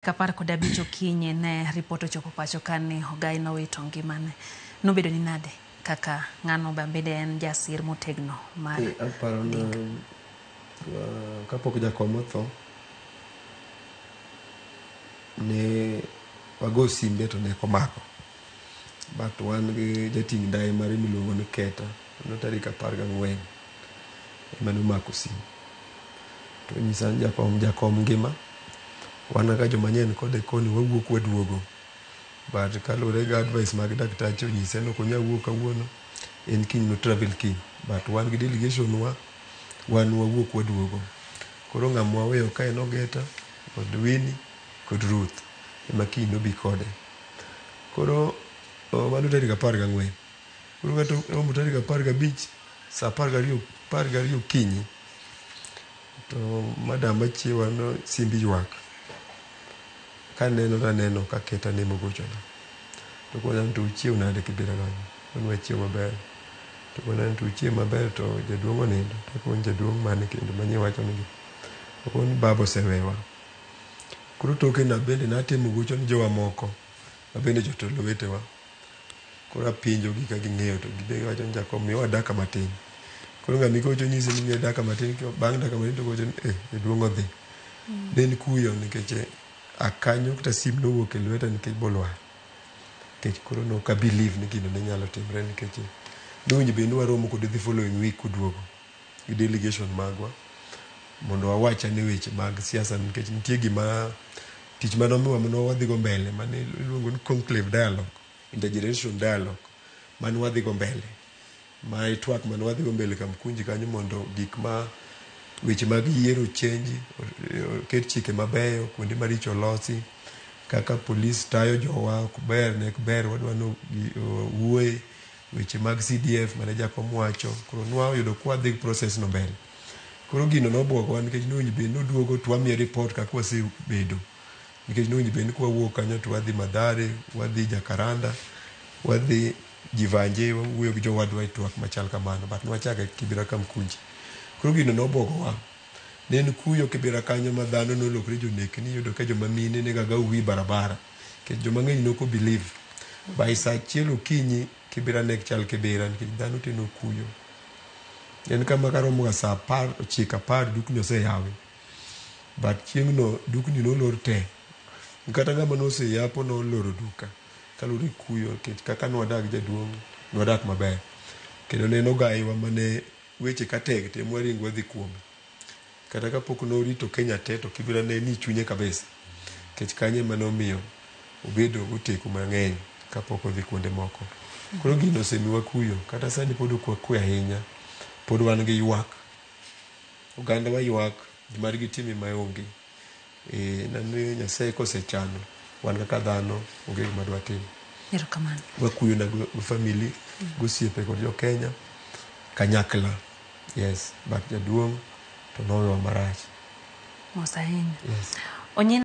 15 okinyi ne ripot ochopo pacho ka ni Ogai nowito ngimane. Nobedo ni nade kaka ng'ano bende en jasir motegno mar Aparo na kapok jakom otho ne wago simbe to ne ok omako. But wan gi jating' ndaye mare miluongo ni Keta mano tarik 14 ema nomako simu. To onyisa ni jakom jakom ngima wan kaka joma ne kode koni wawuok waduogo. But kaluwore gi advice mag daktache onyise ni ok onyal wuok kawuono en kiny no travel kiny. But wan gi delegation wa wan wawuok waduogo. Koro ng'ama waweyo ka en Ogeta kod Winnie kod Ruth ema kiny nobi kode. Koro mano tarik 14. Koro kata romo tarik 15 saa 12 okinyi to madam machiewa no simbe ywak. Kaneno taneno ka Keta ne mogochona. To okona ni to uchiew nade Kibera kanyo. Akoni wachiew maber. To okona ni to uchiew maber to jaduong' onindo. To akoni jaduong' mane kendo manye iwacho nigi. Okoni baba osewewa. Koro toke no bende natemo gocho ne jowa moko mabende jotelo wetewa. Koro apenjogi ka ging'eyo to gibe giwacho ni jakom miwa dakika matin. Koro ng'ama igocho nyisi ni miye dakika matin bang' dakika matin to ogocho ni eh jaduong' odhi. Ne en kuyo nikech a kanyo kata sim nowuok e lweta nikech bolwar. Nikech koro ne ok a believe ni gino ne nyalo timre nikech nowinjo bed ni waromo kode the following week koduogo gi delegation magwa mondo wawach ane weche mag siasa nikech nitie gima tich mane omiwa mane wadhigo mbele mane iluongo ni conclave dialogue, intergeneration dialogue mane wadhigo mbele. Ma e twak mane wadhigo mbele Kamkunji kanyo mondo gik ma weche mag yiero change, oket chike mabeyo, kuonde maricho olosi, kaka polis tayo jowa ok ber ne ok ber wadwa ni owuoye, weche mag CDF mane jakom wacho. Koro nwayudo kwadhi process no mbele. Koro gino nobwogowa nikech nowinjo bed ni oduogo to wamiye report kaka wasebedo. Nikech nowinjo bed ni kwawuok kanyo to wadhi Mathare, wadhi Jakaranda, wadhi Jivanje, wawuoyo gi jowadwa e twak machal kamano. But nwachake Kibera Kamkunji. Koro gino nobwogowa. Ne en kuyo Kibera kanyo ma dhano nolokre jonekni, iyudo ka joma mine ne gaga wi barabara. Nikech joma ng'eny ne ok o believe. By saa achiel okinyi Kibera ne ok chal Kibera nikech dhano te nokuyo. En kama karomo ga saa 9 10 dukni oseyawi. But chieng'no dukni nolor te. Kata ng'ama noseyapo noloro duka kaluwore gi kuyo nikech kaka nwadak gi jaduong' nwadak maber. Kendo ne en ogaiwa mane weche ka tek to ema waringo wadhi kuome. Kata kapok norito Kenya te to Kibera ne ni chunye kabisa. Nikech kanyo ema nomiyo obedo goteku mang'eny kapok odhi kuonde moko. Koro gino osemiwa kuyo. Kata sani pod ok wakwe ahinya. Pod wan gi ywak. Oganda wa ywak gima digitime maonge. Nani Nyasaye kosechano wan kaka dhano onge gima dwatim. Erokamano. Wakuyo na gi family, gosiepe kod jo Kenya kanyakla. Yes, but jaduong' to nowewa marach. Mos ahinya. Yes. Onyina